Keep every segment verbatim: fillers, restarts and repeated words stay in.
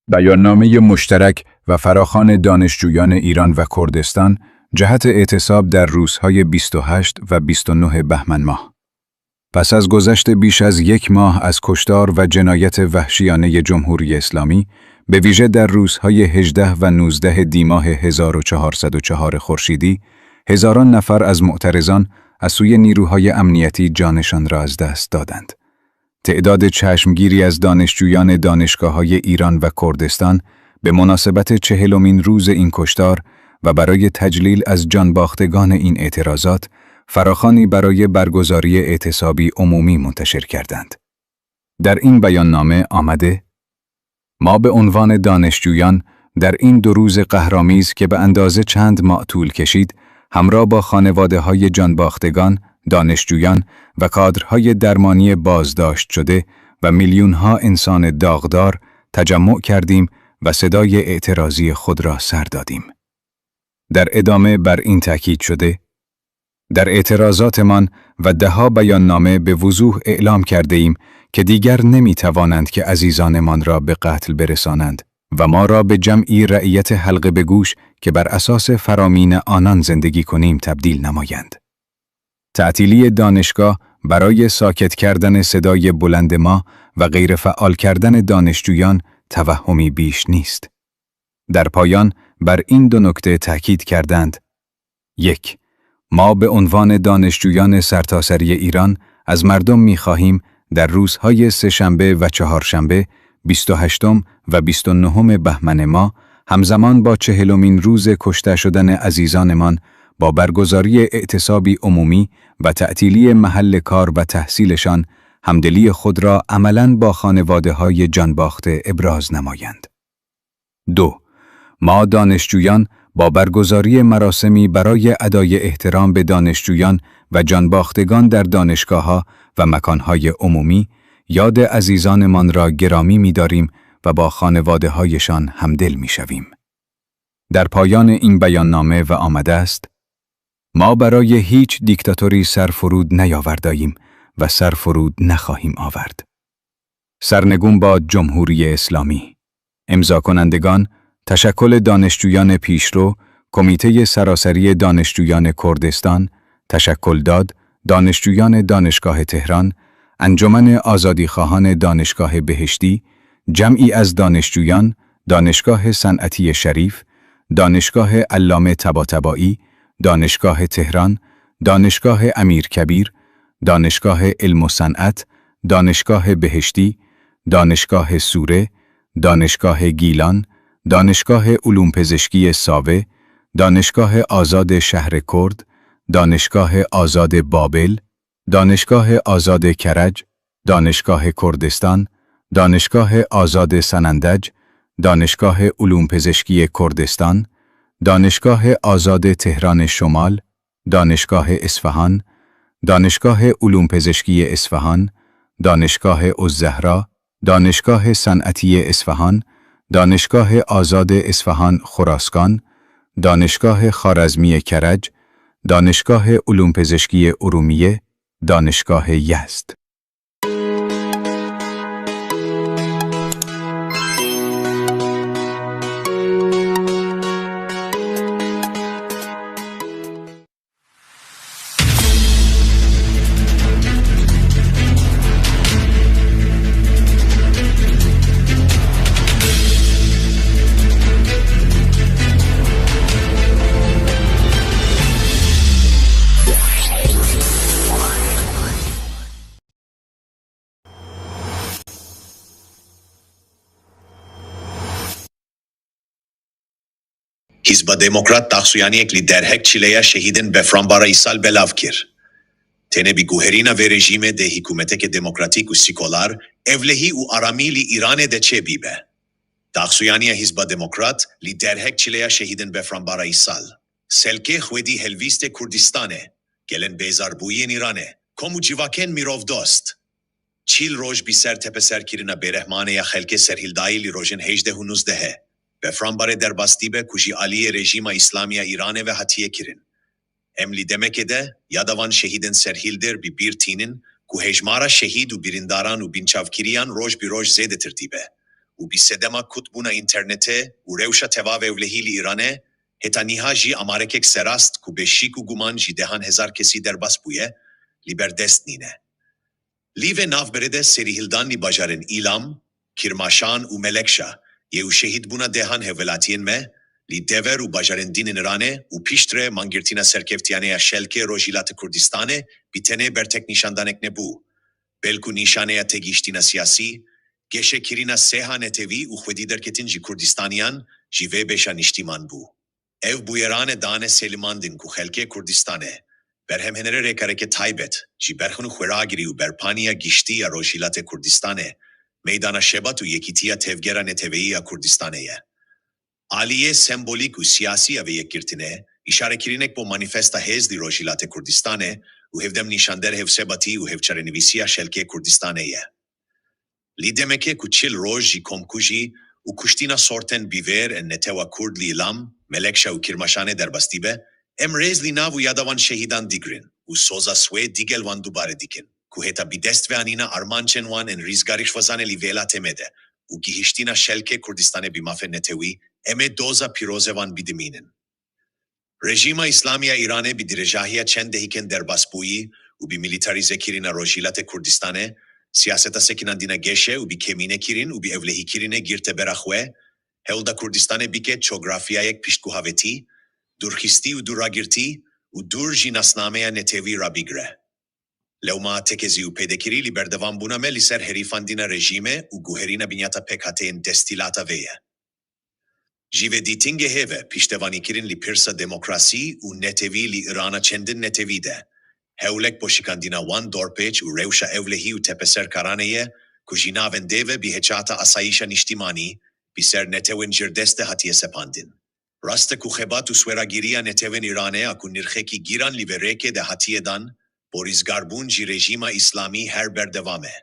بیاننامهٔ مشترک و فراخوان دانشجویان ایران و کردستان جهت اعتصاب در روزهای بیست و هشت و بیست و نه بهمن ماه. پس از گذشت بیش از یک ماه از کشتار و جنایت وحشیانهٔ جمهوری اسلامی، به ویژه در روزهای هجده و نوزده دی ماه هزار و چهارصد و چهار خورشیدی، هزاران نفر از معترضان از سوی نیروهای امنیتی جانشان را از دست دادند. تعداد چشمگیری از دانشجویان دانشگاه‌های ایران و کردستان به مناسبت چهلمین روز این کشتار و برای تجلیل از جانباختگان این اعتراضات، فراخوانی برای برگزاری اعتصابی عمومی منتشر کردند. در این بیاننامه آمده: ما به عنوان دانشجویان در این دو روز قهرآمیز که به اندازه چند ماه طول کشید، همراه با خانواده‌های جانباختگان، دانشجویان و کادرهای درمانی بازداشت شده و میلیون‌ها انسان داغدار تجمع کردیم و صدای اعتراضی خود را سر دادیم. در ادامه بر این تاکید شده: در اعتراضاتمان و ده‌ها بیاننامه به وضوح اعلام کرده‌ایم که دیگر نمی‌توانند که عزیزانمان را به قتل برسانند و ما را به جمعی رعیت حلقه به گوش که بر اساس فرامین آنان زندگی کنیم تبدیل نمایند. تعطیلی دانشگاه برای ساکت کردن صدای بلند ما و غیرفعال کردن دانشجویان توهمی بیش نیست. در پایان بر این دو نکته تاکید کردند: یک، ما به عنوان دانشجویان سرتاسری ایران از مردم می‌خواهیم در روزهای سه‌شنبه و چهارشنبه، بیست و هشتم و بیست و نهم بهمن ماه، همزمان با چهلمین روز کشته شدن عزیزانمان، با برگزاری اعتصابی عمومی و تعطیلی محل کار و تحصیلشان، همدلی خود را عملاً با خانواده‌های جانباخته ابراز نمایند. دو، ما دانشجویان با برگزاری مراسمی برای ادای احترام به دانشجویان و جانباختگان در دانشگاه‌ها و مکان‌های عمومی، یاد عزیزانمان را گرامی می‌داریم و با خانواده‌هایشان همدل می‌شویم. در پایان این بیاننامه و آمده است: ما برای هیچ دیکتاتوری سر فرود نیاورده‌ایم و سر فرود نخواهیم آورد. سرنگون باد جمهوری اسلامی. امضا کنندگان: تشکل دانشجویان پیشرو، کمیتهٔ سراسری دانشجویان کردستان، تشکل داد، دانشجویان دانشگاه تهران، انجمن آزادیخواهان دانشگاه بهشتی، جمعی از دانشجویان، دانشگاه صنعتی شریف، دانشگاه علامه طباطبایی، دانشگاه تهران، دانشگاه امیر کبیر، دانشگاه علم و صنعت، دانشگاه بهشتی، دانشگاه سوره، دانشگاه گیلان، دانشگاه علوم پزشکی ساوه، دانشگاه آزاد شهر کرد، دانشگاه آزاد بابل، دانشگاه آزاد کرج، دانشگاه کردستان، دانشگاه آزاد سنندج، دانشگاه علوم پزشکی کردستان، دانشگاه آزاد تهران شمال، دانشگاه اصفهان، دانشگاه علوم پزشکی اصفهان، دانشگاه الزهرا، دانشگاه صنعتی اصفهان، دانشگاه آزاد اصفهان خراسان، دانشگاه خوارزمی کرج، دانشگاه علوم پزشکی ارومیه، دانشگاه یزد. Hizba Demokrat taxsuyaniyek li derhek çileya şehîdên Befranbara îsal belav kir. Tenê bi guherîna vê rejîmê dê hikûmeteke demokratîk û sîkolar, ewlehî û aramî li Îranê de çêbîbe. Taxsuyaniya Hizba Demokrat li derhek çileya şehîdên Befranbara îsal, selkê xwedî helwîstê Kurdistanê, gelên bêzarbûyî yên Îranê, kom û civakên mirovdost. Çil roj bi ser tepeserkirina bêrehmane ya xelkê serhildayî li rojên hejdeh û nuzdehê Befranbarê derbas dibe ku ji aliyê rejîma Îslamî ya Îranê ve hatiye kirin. Em li demekê de yada van şehîdên serhildir bi bîr tînin ku hejmara şehîd û birîndaran û binçavkiriyan roj bi roj zêdetir dibe û û bi sedema kutbûna înternetê û rewşa tevavê ewlehî li Îranê, heta niha jî amarekek serast ku bê şik û guman ji dehan hezar kesî derbas bûye, li ber dest nîne. Li vê navberê de serîhildan li bajarên Îlam, Kirmaşan û Melekşa yê û şehîdbûna dehan hevwelatiyên me li dever û bajarên din ên Îranê û piştre mangirtina serkeftiyan ya Şelkê Rojhilata Kurdistanê bi tenê bertek nîşandanek nebû, belku nîşaneya têgihiştina siyasî, geşekirina seha netewî û xwedî derketin ji Kurdistaniyan ji vê beşa niştîman bû. Ev bûyerane dane selimandin ku xelkê Kurdistanê, berhemhenerê rêkareke taybet, ji berxwin û xweragirî û berpaniya giştî ya Rojhilatê Kurdistanê, meydana şebat û yekîtiya tevgera neteweyî ya Kurdistanê ye. Aliyê sembolîk û siyasî ya vê yekgirtinê, îşarekirinek bo manîfesta hêz li Rojhilatê Kurdistanê û hevdem nîşander hevsebatî û hevçarenivîsiya Şelkê Kurdistanê ye. Li demekê ku çil roj ji komkujî û kuştina sortên bivêr ên netewa Kurd li Îlam, Melekşa û Kirmaşanê derbas dibe, em rêz li nav û yada van şehîdan digirin û soza swê digel wan dubare dikin, ku heta bi dest ve anîna armancên wan ên rîzgarî xwezanê li vêlatê me de û gihiştina Şelkê Kurdistanê bi mafên netewî, em ê doza pîrozê wan bidimînin. Rejîma Îslamî ya Îranê bi dirêjahiya çend dehîkên derbasbûyî û bi milîtarîzekirina Rojhilata Kurdistanê, siyaseta sekinandina geşê û bi kêmînekirin û bi ewlehîkirinê girte bera xwe, hewl da Kurdistanê bike cografyayek piştguhavetî, dûrxistî û dûragirtî û dûr ji nasnameya netewî rabigre. Lewma tekezî û pêdekirî li berdewambûna me li ser herîfandina rejîmê û guherîna binyata pêkhateyên destîlata vê ye. Ji vê dîtingê hêve, piştevanîkirin li pirsa demokrasî û netewî li Îrana çendin netewî de, hewlek bo şikandina wan dorpêç û rewşa ewlehî û tepeserkarane ye, ku ji navendê ve bi heçata asayîşa niştîmanî, bi ser netewên jirdest de hatiye sepandin. Rast e ku xebat û sweragiriya netewên Îranê a ku nirxekî giran li vê rêkê de hatiye dan, bo rîzgarbûn ji rejîma Îslamî her berdewam e.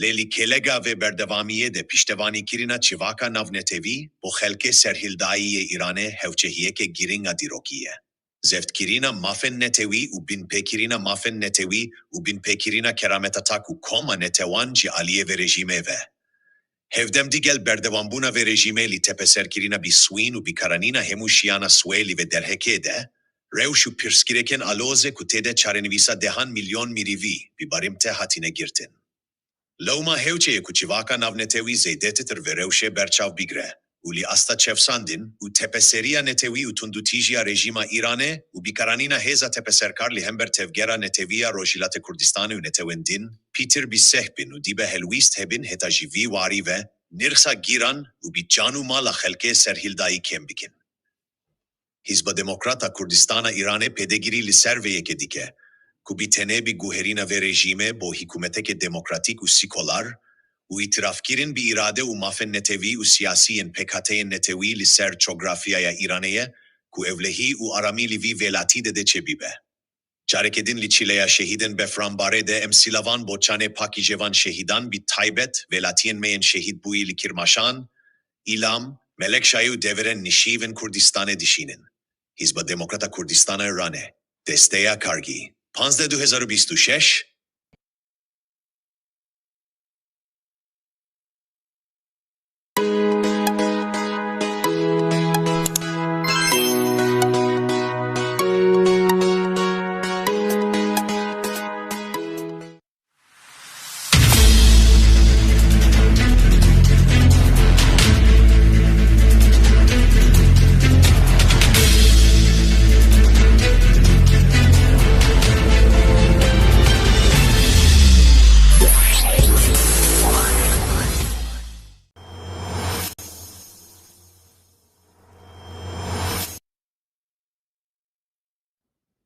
Lê li kêlega vê berdewamiyê de piştevanîkirina çivaka navnetewî bo xelkê serhildayî yê Îranê hewcehiyeke giring a dîrokî ye. Zeftkirina mafên netewî û binpêkirina mafên netewî û binpêkirina kerameta tak û koma netewan ji aliyê vê rejîmê ve. Hevdem digel berdewambûna vê rejîmê li tepeserkirina bi swîn û bikaranîna hemû şiyana swê li vê derhekê de, rewş û pirsgirêkên aloz e ku tê de çarenivîsa dehan milyon mirîvî bi barîmte hatine girtin. Lewma hewce ye ku civaka navnetewî zêdetir vê rewşê berçav bigre û li asta çevsandin û tepeseriya netewî û tundûtîjiya rejîma Îranê û bikaranîna hêza tepeserkar li hember tevgera netewî ya Rojhilata Kurdistanê û netewên din, pîtir bi seh bin û dibe helwîst hebin heta ji vî warî ve nirxa giran û bi can û mala xelkê serhildayî kêm bikin. Hizba Demokrat a Kurdistana Îranê pêdegirî li ser vê yekê dike, ku bi tenê bi guherîna vê rejîmê bo hikûmeteke demokratîk û sîkolar û îtirafkirin bi îrade û mafên netewî û siyasî yên pêkhateyên netewî li ser cografyaya Îranê ye, ku ewlehî û aramî li vî vêlatî de dê çêbibe. Careke din li çileya şehîdên Befranbarê de em sîlavan bo çanê pakî cevan şehîdan, bi taybet vêlatiyên me yên şehîd bûyî li Kirmaşan, Îlam, Melekşayê û deverên nişîv ên Kurdistanê dişînin. Hizba Demokrat a Kurdistana Îranê, Desteya Kargî, panzdeh du hezar û bîst û şeş.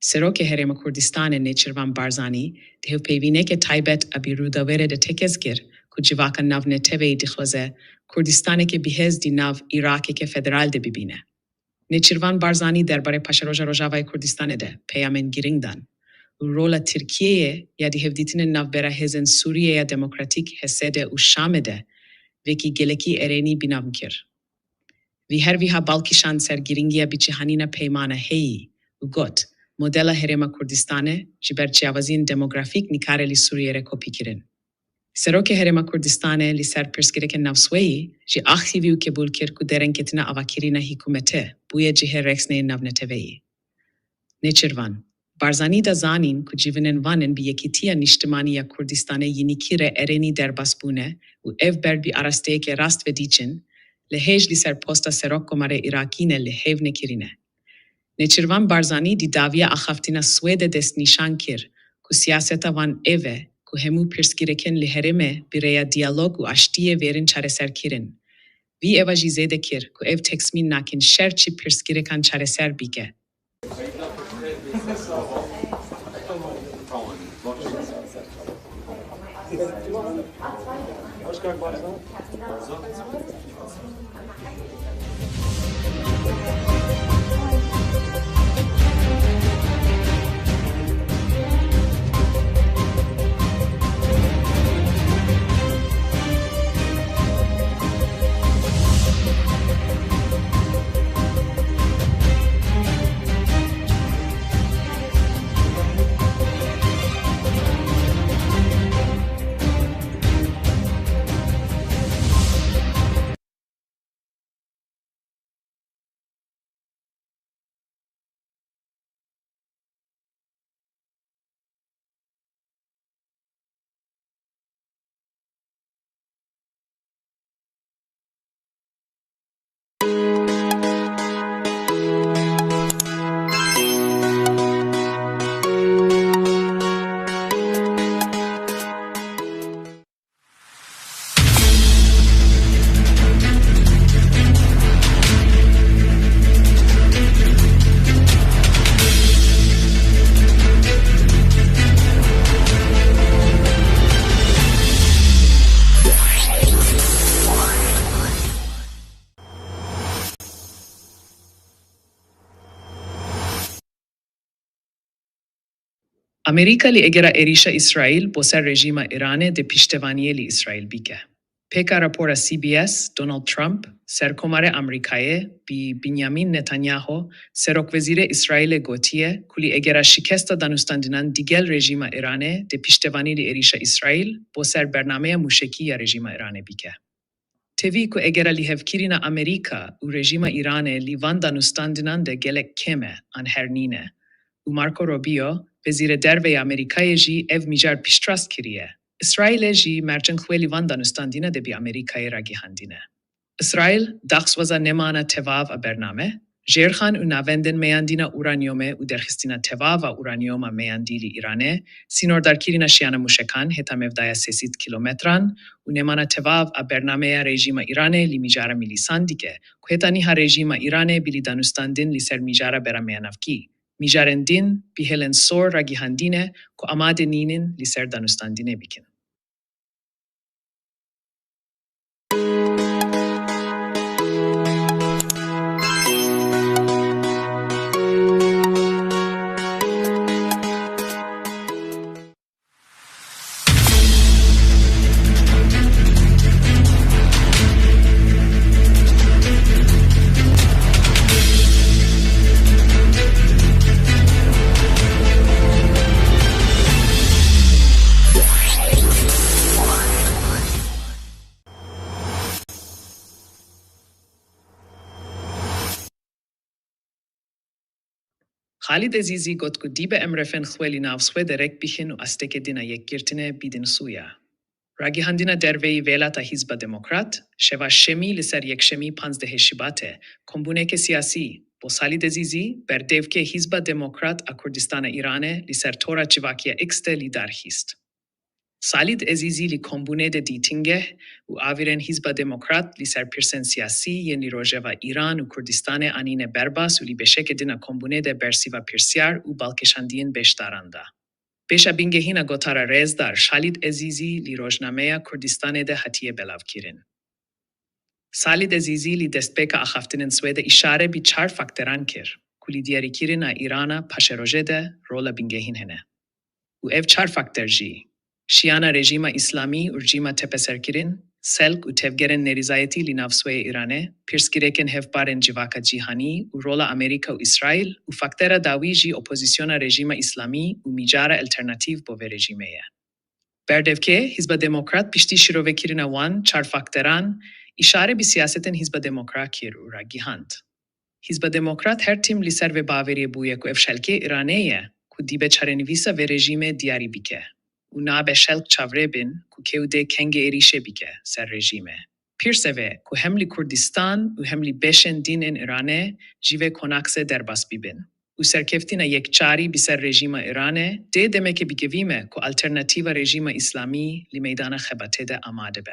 Serokê Herêma Kurdistanê Nêçîrvan Barzanî di hevpeyvîneke taybet a bi Rûdawêrê de tekez kir ku civaka navneteweyî dixwaze Kurdistaneke bihêz di nav Îrakeke federal de bibîne. Nêçîrvan Barzanî derbarê paşeroja Rojavayê Kurdistanê de peyamên girîng dan û rola Tirkiyeyê ya di hevdîtinên navbera hêzên Sûriyeya Demokratîk, H S D, û Şamê de vekî gelekî erênî bînam kir. Wî her wiha bal kişand ser girîngiya bicihanîna peymana heyî û got, modela Herêma Kurdistanê ji ber ciyawaziyên demografîk nikare li Sûriyê re kopî kirin. Serokê Herêma Kurdistanê li ser pirsgirêkên navsweyî jî axivî û qebûl kir ku derengketina avakirina hikûmetê bûye cihê rexneyên navneteweyî. Nêçîrvan Barzanî da zanîn ku civînên van ên bi Yekîtiya Niştimanî ya Kurdistanê yînîkî re erênî derbas bûne û ev ber bi arasteyeke rast ve diçin, lê hêj li ser posta Serokkomarê Iraqî ne li hêv nekirîne. Nêçîrvan Barzanî di dawiya axaftina Swêdê destnîşan kir ku siyaseta wan ev e ku hemû pirsgirêkên li herêmê bi rêya diyalog û aştiyê vêrin çareserkirin. Vî eva jî zêde kir ku ev teqsîm nakin şer çi pirsgirêkan çareser bike. Amerîka li egera êrîşa Îsraîl bo ser rejîma Îranê dê piştevaniyê li Îsraîl bike. Pêka rapora C B S, Donald Trump, Serkomarê Amerîkayê, bi Binyamin Netanyahu, Serokwezîrê Îsraîlê gotiye ku li egera şikesta danûstandinan digel rejîma Îranê dê piştevanî li êrîşa Îsraîl bo ser bernameya mûşekî ya rejîma Îranê bike. Tevî ku egera lihevkirina Amerîka û rejîma Îranê li van danûstandinan de gelek kêm e an her nîne û Marco Rubio, Wezîrê Derve yê Amerîkayê jî ev mijar piştrast kiriye. Îsraîlê jî mercên xwe li van danûstandina de bi Amerîkayê ragihandine. Îsraîl daxwaza nemana tevav a bername, jêrxan û navendên meyandîna uranyomê û derxistina tevav a uranyoma meyandî li Îranê, sînordarkirina şiyana mûşekan heta mevdaya sê sed kîlometran û nemana tevav a bernameya rejîma Îranê li mijara milîsan dike ku heta niha rejîma Îranê bi li danûstandin li ser mijara bera meyanavkî, mijarên din bi hêlên sor ragihandine ku amade nînin li ser danûstandinê bikin. Xalid Ezîzî got ku dîbe em refên xwe li nav Swêdê rek bixin û asteke din a yekgirtinê bidin Sûriya. Ragihandina derveyî welata Hizba Demokrat, şeva şemî li ser yekşemî panzdehê Şibatê, kombûneke siyasî, bo Xalid Ezîzî, berdevkê Hizba Demokrat a Kurdistana Îranê li ser tora civakiya X de li dar xist. Xalid Ezîzî li kombûnê de dîtingeh û avirên Hizba Demokrat li ser pirsên siyasî yên li rojeva Îran û Kurdistanê anîne berbas û li beşeke din a kombûnê de bersiva pirsiyar û balkêşandiyên beşdaran da. Pêşa bingehîna gotara rêzdar Xalid Ezîzî li rojnameya Kurdistanê de hatiye belavkirin. Xalid Ezîzî li destpêka axaftinên Swêdê îşare bi çar fakteran kir ku li diyarîkirina Îrana paşerojê de rola bingehîn hene. Û ev çar fakter jî, şiyana rejîma Îslamî û rejîma tepeserkirin, selk û tevgerên nêrîzayetî li nav Swêyê Îranê, pirsgirêkên hevparên civaka cîhanî û rola Amerîka û Îsraîl û faktera dawî jî opozîsyona rejîma Îslamî û mijara alternatîf bo vê rejîmê ye. Berdevkê, Hizba Demokrat piştî şîrovekirina wan çar fakteran, îşare bi siyasetên Hizba Demokrat kir û ragihand. Hizba Demokrat her tim li ser vê baweriyê bûye ku ev şelkê Îranê ye ku dîbe çarenivîsa vê rejîmê diyarî bike û nabe şelk çavrê bin ku kê û dê kengê êrîşê bike ser rejîmê. Pirs ev e ku hem li Kurdistan û hem li beşên dîn ên Îranê ji vê konaksê derbas bibin û serkeftina yekçarî bi ser rejîma Îranê dê demeke bikevî me ku alternatîva rejîma Îslamî li meydana xebatê de amade be.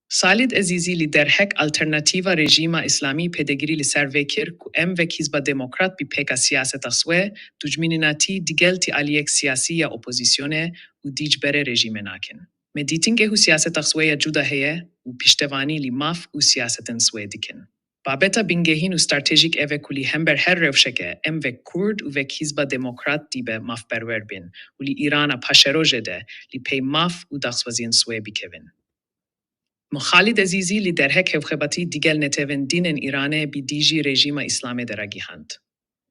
Salîd Ezîzî li derhek alternatîva rejîma Îslamî pêdegirî li ser vê kir ku em wek Hizba Demokrat bi pêka siyaseta xwe dujminînatî digel tîaliyek siyasî ya opozîsyonê û dî ji berê rejîmê nakin. Me dîtingeh û siyaseta xwe ya cuda heye û piştevanî li maf û siyasetên swê dikin. Babeta bingehîn û stratejîk ev e ku li hember her rewşeke em wek Kurd û wek Hizba Demokrat dîbe mafperwer bin û li Îrana paşerojê de li pey maf û daxwaziyên swê bikevin. Muxalîd Ezîzî li derhek hevxebatî digel netewên dîn ên Îranê bi dijî rejîma Îslamê de ragihand.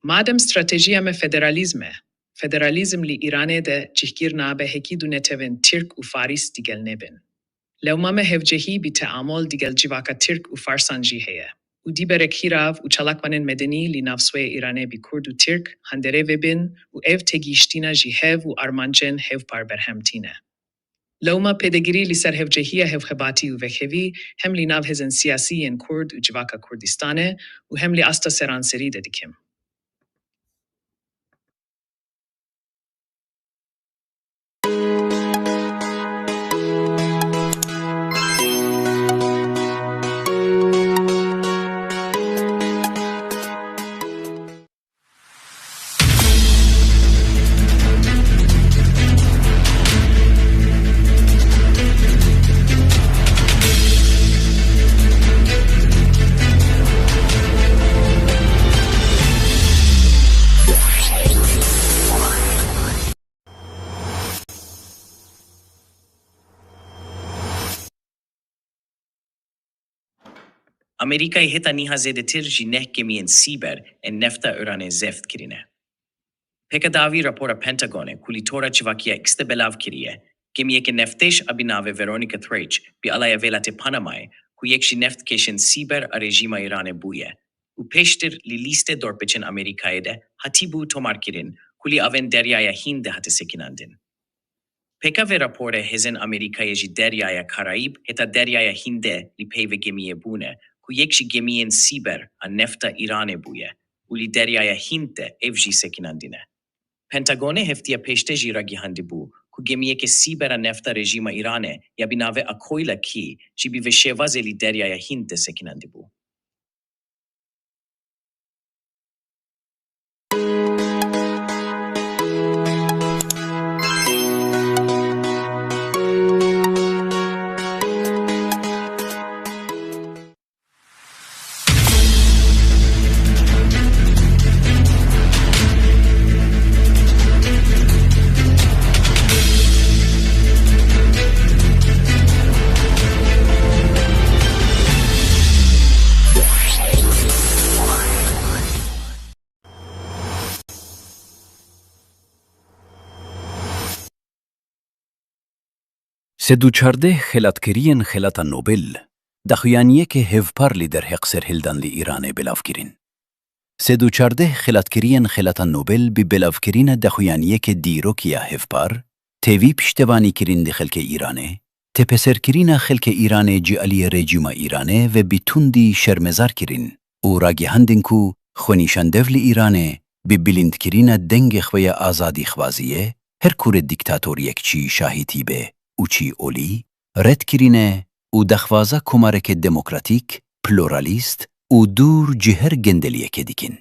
Madem stratejiya me federalîzm e, federalîzm li Îranê de cihgîr nabe hekî du netewên Tirk û Farîs digel nebin. Lewma me hevcehî bi teamol digel civaka Tirk û Farsan jî heye û dî berek hîrav û çalakvanên medenî li nav sweyê Îranê bi Kurd û Tirk handerê vebin û ev tegihiştina ji hev û armancên hevpar berhem tîne. Lewma pêdegirî li ser hevcehiya hevxebatî û vekevî hem li nav hêzên siyasî yên Kurd û civaka Kurdistanê û hem li asta seranserî de dikim. Amerîkayê heta niha zêdetir ji neh gemiyên Sîber ên nefta Îranê zeft kirine. Pêka dawî rapora Pentagonê ku li tora çivakiya X de belav kiriye, gemiyeke neftêş a bi navê Veronica Thrage bi alaya welatê Panamayê ku yek ji neftkêşên Sîber a rejîma Îranê bûye û pêştir li lîstê dorpêçên Amerîkayê de hatîbû tomarkirin ku li avên Deryaya Hîn de hate sekinandin. Pêka vê raporê hêzên Amerîkayê ji Deryaya Karayîb heta Deryaya Hîn de li pey vê gemiyê bûne ku yek ji gemiyên Sîber a nefta Îranê bûye û li Deryaya Hîn de ev jî sekinandine. Pentagonê heftiya pêşte jî ragihandibû ku gemiyeke Sîber a nefta rejîma Îranê ya bi navê Akoyla Kî jî bi vê şêwazê li Deryaya Hîn de sekinandibû. Sed û çardeh xelatkeriyên Xelata Nobel, daxuyaniyeke hevpar li derheq serhildan li Îranê belav kirin. Sed û çardeh xelatkeriyên Xelata Nobel bi belavkirina daxuyaniyeke dîrokî ya hevpar, tevî piştevanî kirin di xelkê Îranê, tepeserkirina xelkê Îranê ji aliyê rejîma Îranê ve bi tundî şermezar kirin û ragihandin ku xwenîşandev li Îranê bi bilindkirina dengê xwe ya azadîxwaziyê, her kure dîktator yekçî şahîtî be û çî olî, red kirine û daxwaza komareke demokratîk, pluralîst û dûr ji her gendeliyekê dikin.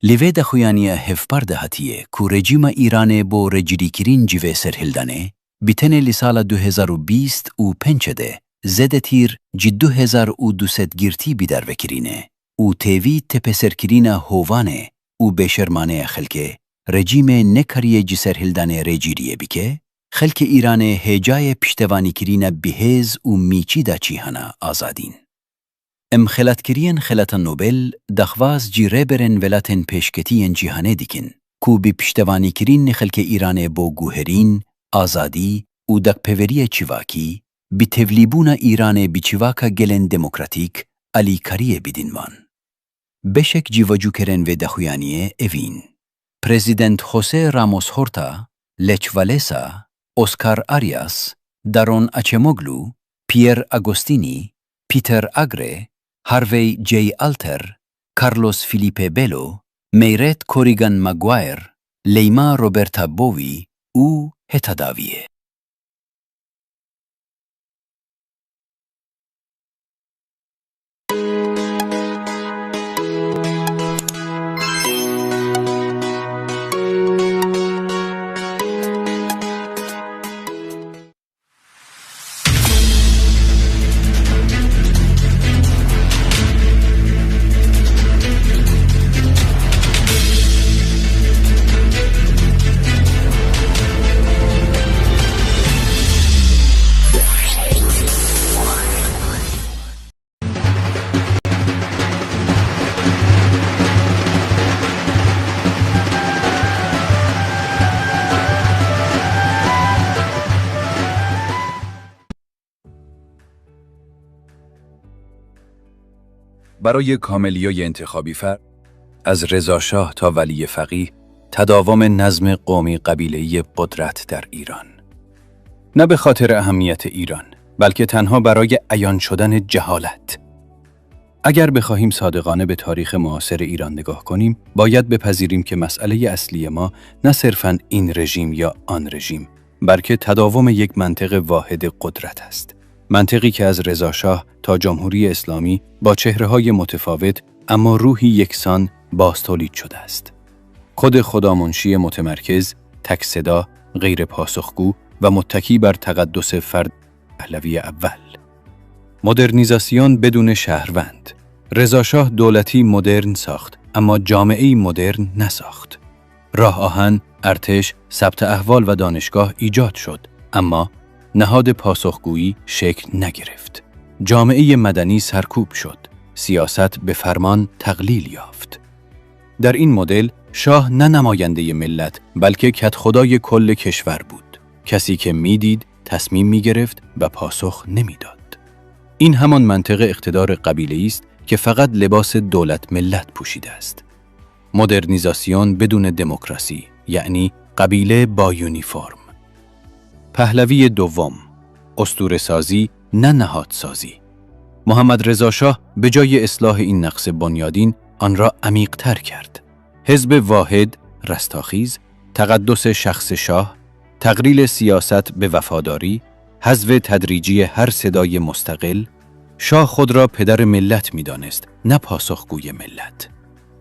Li vê daxuyaniya hevpar de hatiye ku rejîma Îranê bo rêgirîkirin ji vê serhildanê, bi tenê li sala du hezar û bîst û pênc de zêdetir ji du hezar û du sed girtî bidarvekirîne û tevî tepeserkirina hovanê û bêşermaneya xelkê, rejîmê nekariye ji serhildanê rêgiriyê bike, xelkê Îranê hêcayê piştevanîkirina bihêz û mîçî da çîhana azadîn. Em xelatkiriyên Xelata Nobel daxwaz ji rêberên welatên pêşketî yên cîhanê dikin ku bi piştevanîkirin xelkê Îranê bo guherîn, azadî û dakpêveriyê çivakî, bi tevlîbûna Îranê bi çivaka gelên demokratîk alîkariyê bidin wan. Beşek cîvacûkerên vê daxuyaniyê evîn: Prezident José Ramos Horta, Lech Walesa, Óscar Arias, Daron Acemoglu, Pierre Agostini, Peter Agre, Harvey J. Alter, Carlos Filipe Belo, Mairead Corrigan Maguire, Leyma Roberta Bowie û heta dawiyê. برای کاملیای انتخابی فرد، از رضا شاه تا ولی فقیه، تداوم نظم قومی قبیله‌ای قدرت در ایران. نه به خاطر اهمیت ایران، بلکه تنها برای عیان شدن جهالت. اگر بخواهیم صادقانه به تاریخ معاصر ایران نگاه کنیم، باید بپذیریم که مسئلهٔ اصلی ما نه صرفاً این رژیم یا آن رژیم، بلکه تداوم یک منطق واحد قدرت است. منطقی که از رضا شاه تا جمهوری اسلامی با چهره‌های متفاوت اما روحی یکسان باز تولید شده است. کد خدامنشی متمرکز، تک صدا، غیر پاسخگو و متکی بر تقدس فرد پهلوی اول. مدرنیزاسیون بدون شهروند. رضا شاه دولتی مدرن ساخت، اما جامعه‌ای مدرن نساخت. راه آهن، ارتش، ثبت احوال و دانشگاه ایجاد شد، اما نهاد پاسخگویی شکل نگرفت. جامعهٔ مدنی سرکوب شد. سیاست به فرمان تقلیل یافت. در این مدل، شاه نه نمایندهٔ ملت، بلکه کدخدای کل کشور بود. کسی که می‌دید، تصمیم می‌گرفت و پاسخ نمی‌داد. این همان منطق اقتدار قبیله‌ای است که فقط لباس دولت ملت پوشیده است. مدرنیزاسیون بدون دموکراسی، یعنی قبیله با یونیفرم. پهلوی دوم، اسطوره‌سازی نه نهادسازی. محمد رضا شاه به جای اصلاح این نقص بنیادین، آن را عمیق‌تر کرد. حزب واحد، رستاخیز، تقدس شخص شاه، تقلیل سیاست به وفاداری، حذف تدریجی هر صدای مستقل. شاه خود را پدر ملت می‌دانست، نه پاسخگوی ملت.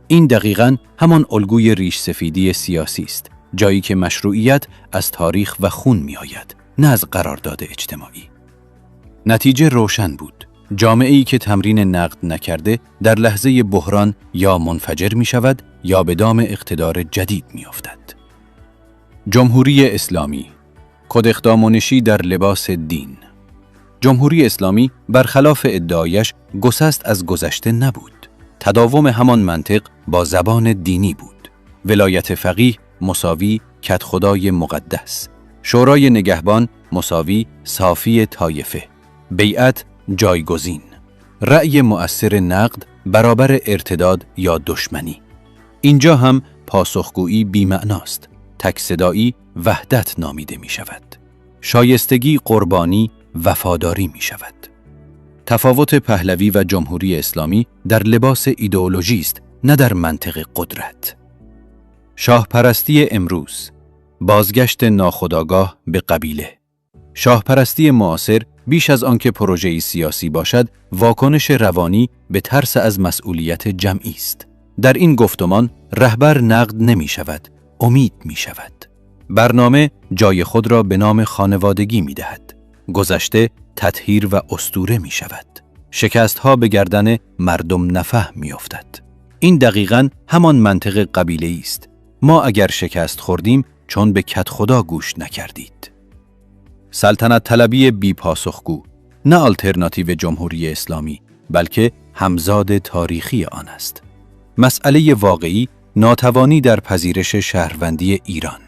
این دقیقاً همان الگوی ریش سفیدی سیاسی است، جایی که مشروعیت از تاریخ و خون می‌آید، نه از قرارداد اجتماعی. نتیجه روشن بود. جامعه‌ای که تمرین نقد نکرده، در لحظهٔ بحران یا منفجر می‌شود یا به دام اقتدار جدید می‌افتد. جمهوری اسلامی، کد خدامنشی در لباس دین. جمهوری اسلامی برخلاف ادعایش گسست از گذشته نبود. تداوم همان منطق با زبان دینی بود. ولایت فقیه مساوی کدخدای مقدس. شورای نگهبان مساوی صافی طایفه. بیعت جایگزین. رأی مؤثر نقد برابر ارتداد یا دشمنی. اینجا هم پاسخگویی بی‌معناست. تک‌صدایی وحدت نامیده می‌شود. شایستگی قربانی وفاداری می‌شود. تفاوت پهلوی و جمهوری اسلامی در لباس ایدئولوژی است، نه در منطق قدرت. شاه‌پرستی امروز، بازگشت ناخودآگاه به قبیله. شاه‌پرستی معاصر بیش از آنکه پروژه‌ای سیاسی باشد، واکنش روانی به ترس از مسئولیت جمعی است. در این گفتمان رهبر نقد نمی‌شود، امید می‌شود. برنامه جای خود را به نام خانوادگی می‌دهد. گذشته تطهیر و اسطوره می‌شود. شکست‌ها به گردن مردم نفهم می‌افتد. این دقیقاً همان منطق قبیله‌ای است. ما اگر شکست خوردیم، چون به کدخدا گوش نکردید. سلطنت‌طلبی بی‌پاسخگو، نه آلترناتیو جمهوری اسلامی، بلکه همزاد تاریخی آن است. مسئلهٔ واقعی، ناتوانی در پذیرش شهروندی ایران.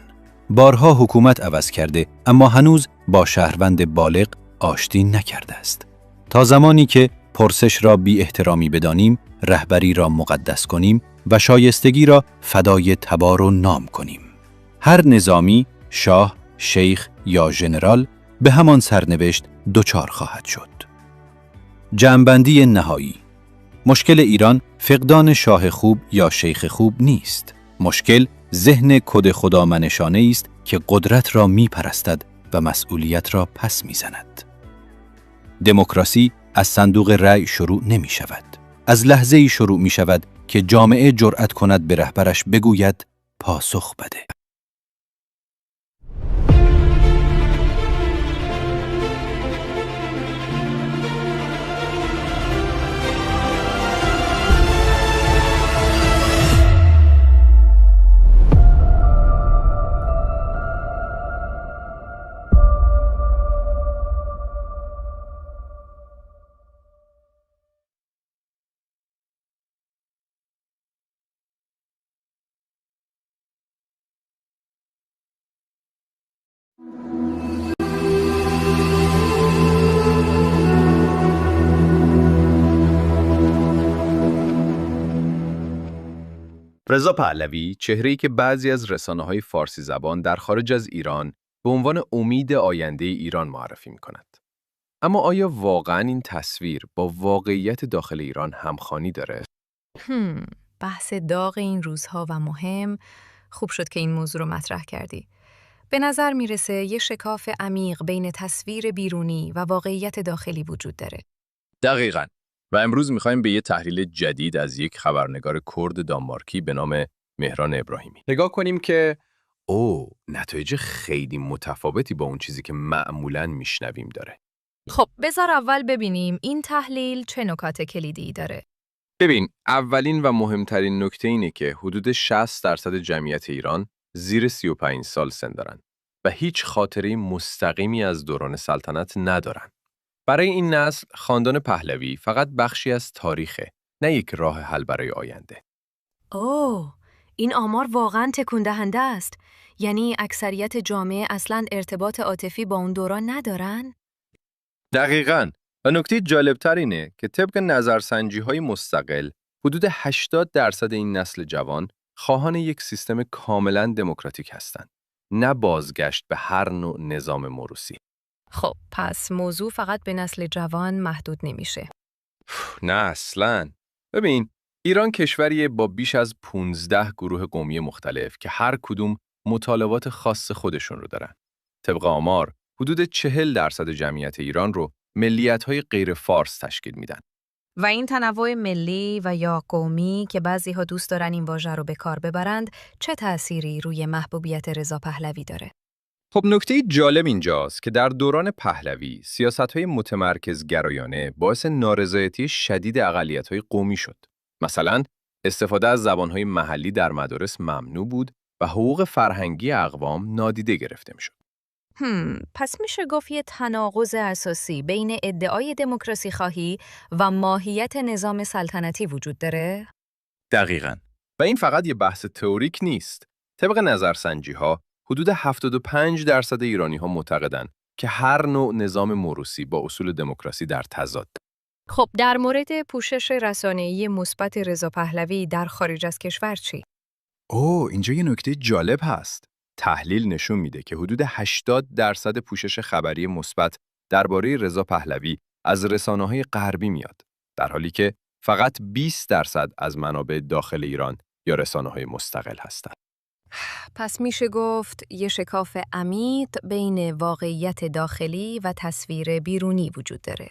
بارها حکومت عوض کرده، اما هنوز با شهروند بالغ آشتی نکرده است. تا زمانی که پرسش را بی احترامی بدانیم، رهبری را مقدس کنیم و شایستگی را فدای تبار و نام کنیم، هر نظامی، شاه، شیخ یا ژنرال به همان سرنوشت دچار خواهد شد. جمع‌بندی نهایی: مشکل ایران فقدان شاه خوب یا شیخ خوب نیست. مشکل ذهن کد خدامنشانه است که قدرت را می‌پرستد و مسئولیت را پس می‌زند. دموکراسی از صندوق رأی شروع نمی‌شود. از لحظه‌ای شروع می‌شود که جامعه جرأت کند به رهبرش بگوید: «پاسخ بده.» رضا پهلوی، چهره‌ای که بعضی از رسانه‌های فارسی زبان در خارج از ایران به عنوان امید آیندهٔ ایران معرفی می‌کند. اما آیا واقعاً این تصویر با واقعیت داخل ایران همخوانی داره؟ هم، بحث داغ این روزها و مهم. خوب شد که این موضوع رو مطرح کردی. به نظر می‌رسه یه شکاف عمیق بین تصویر بیرونی و واقعیت داخلی وجود داره. دقیقاً. و امروز می‌خوایم به یه تحلیل جدید از یک خبرنگار کرد دانمارکی به نام مهران ابراهیمی نگاه کنیم که او نتایج خیلی متفاوتی با اون چیزی که معمولاً می‌شنویم داره. خب، بذار اول ببینیم این تحلیل چه نکات کلیدی داره. ببین، اولین و مهمترین نکته اینه که حدود شصت درصد جمعیت ایران زیر سی و پنج سال سن دارن و هیچ خاطرهٔ مستقیمی از دوران سلطنت ندارن. برای این نسل، خاندان پهلوی فقط بخشی از تاریخه، نه یک راه حل برای آینده. اوه، این آمار واقعاً تکون دهنده است. یعنی اکثریت جامعه اصلاً ارتباط عاطفی با اون دوران ندارن؟ دقیقاً. و نکتهٔ جالبتر اینه که طبق نظرسنجی‌های مستقل، حدود هشتاد درصد این نسل جوان خواهان یک سیستم کاملاً دموکراتیک هستند، نه بازگشت به هر نوع نظام موروثی. خب، پس موضوع فقط به نسل جوان محدود نمیشه. نه، اصلاً. ببین، ایران کشوریه با بیش از پونزده گروه قومی مختلف که هر کدوم مطالبات خاص خودشون رو دارن. طبق آمار، حدود چهل درصد جمعیت ایران رو ملیت‌های غیر فارس تشکیل می‌دن. و این تنوع ملی و یا قومی که بعضی‌ها دوست دارن این واژه رو به کار ببرند، چه تأثیری روی محبوبیت رضا پهلوی داره؟ خب، نکتهٔ جالب اینجاست که در دوران پهلوی، سیاست‌های متمرکزگرایانه باعث نارضایتی شدید اقلیت‌های قومی شد. مثلاً، استفاده از زبان‌های محلی در مدارس ممنوع بود و حقوق فرهنگی اقوام نادیده گرفته می‌شد. هم، پس می‌شه گفت یه تناقض اساسی بین ادعای دموکراسی خواهی و ماهیت نظام سلطنتی وجود داره؟ دقیقاً. و این فقط یه بحث تئوریک نیست. طبق نظرسنجی‌ها، حدود هفتاد و پنج درصد ایرانی‌ها معتقدن که هر نوع نظام موروثی با اصول دموکراسی در تضاد. خب، در مورد پوشش رسانه‌ای مثبت رضا پهلوی در خارج از کشور چی؟ اوه، اینجا یه نکتهٔ جالب هست. تحلیل نشون می‌ده که حدود هشتاد درصد پوشش خبری مثبت دربارهٔ رضا پهلوی از رسانه‌های غربی میاد، در حالی که فقط بیست درصد از منابع داخل ایران یا رسانه‌های مستقل هستند. پس می‌شه گفت یه شکاف عمیق بین واقعیت داخلی و تصویر بیرونی وجود داره.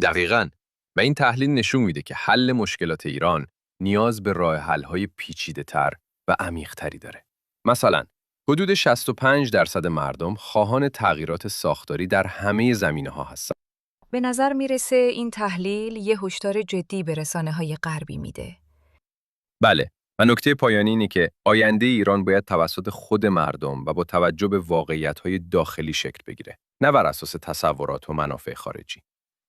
دقیقاً. و این تحلیل نشون می‌ده که حل مشکلات ایران نیاز به راه حل‌های پیچیده‌تر و عمیق‌تری داره. مثلاً، حدود شصت و پنج درصد مردم خواهان تغییرات ساختاری در همهٔ زمینه‌ها هستند. به نظر می‌رسه این تحلیل یه هشدار جدی به رسانه‌های غربی می‌ده. بله، و نکتهٔ پایانی اینه که آیندهٔ ایران باید توسط خود مردم و با توجه به واقعیت‌های داخلی شکل بگیره، نه بر اساس تصورات و منافع خارجی.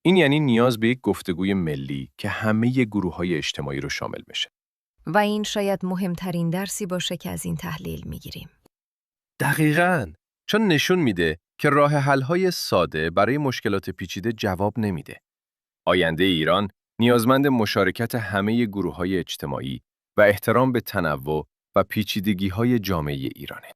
این یعنی نیاز به یک گفتگوی ملی که همهٔ گروه‌های اجتماعی رو شامل بشه. و این شاید مهمترین درسی باشه که از این تحلیل می‌گیریم. دقیقاً، چون نشون می‌ده که راه حل‌های ساده برای مشکلات پیچیده جواب نمیده. آیندهٔ ایران نیازمند مشارکت همهٔ گروه‌های اجتماعی و احترام به تنوع و پیچیدگی‌های جامعهٔ ایرانه.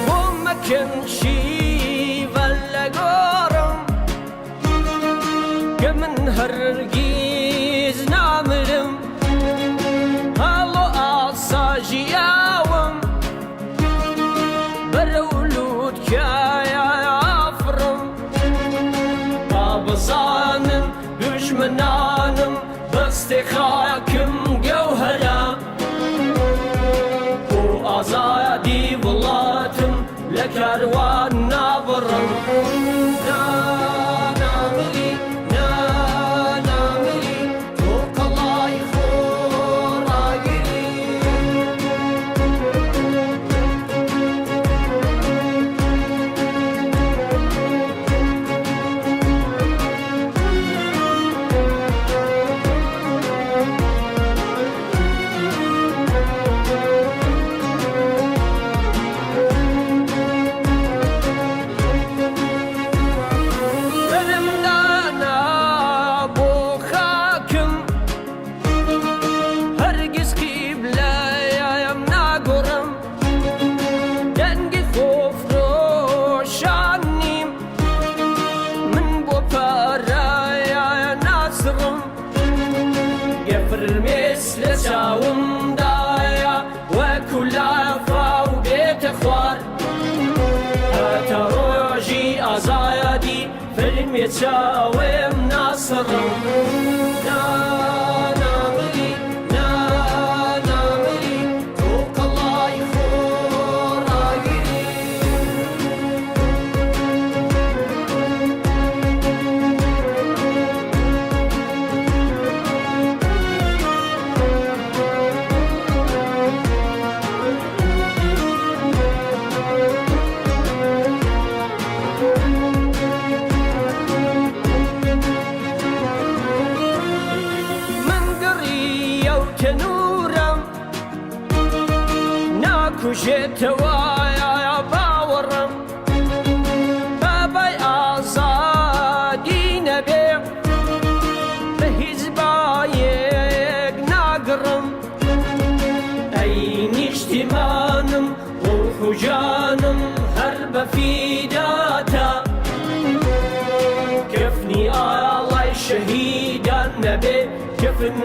Bo me kin şîve legorim, ke min hergîz namirim. Halo asa jî ewim, berew lûtkaya afirim. Ba bizanin duşmenanim, destê xakim gewhera. Û azadî welatim, le kerwan nabirim. Na, namirî, na, namirî, to qelay xwe ragirî. Berim dana bo xakim, hergiz qîbleyem nagorim. Dengê xwe firoşanîm, min bo pereye nasirim. Gefir mês li çawim daya, wekû lafa û bête xwar. Heta rojî azadî, filmê çawim nasirim. Na, namirî, na, namirî, to qelay xwe ragirî. Min giriye û tenûrem, nakuje tewaya bawerim. Babay azadî nebe, bi hîzbayek nagirim. Ey nîştimanim, ruh û canim her be fîda te. Kefnî alay şehîdan nebe, kefin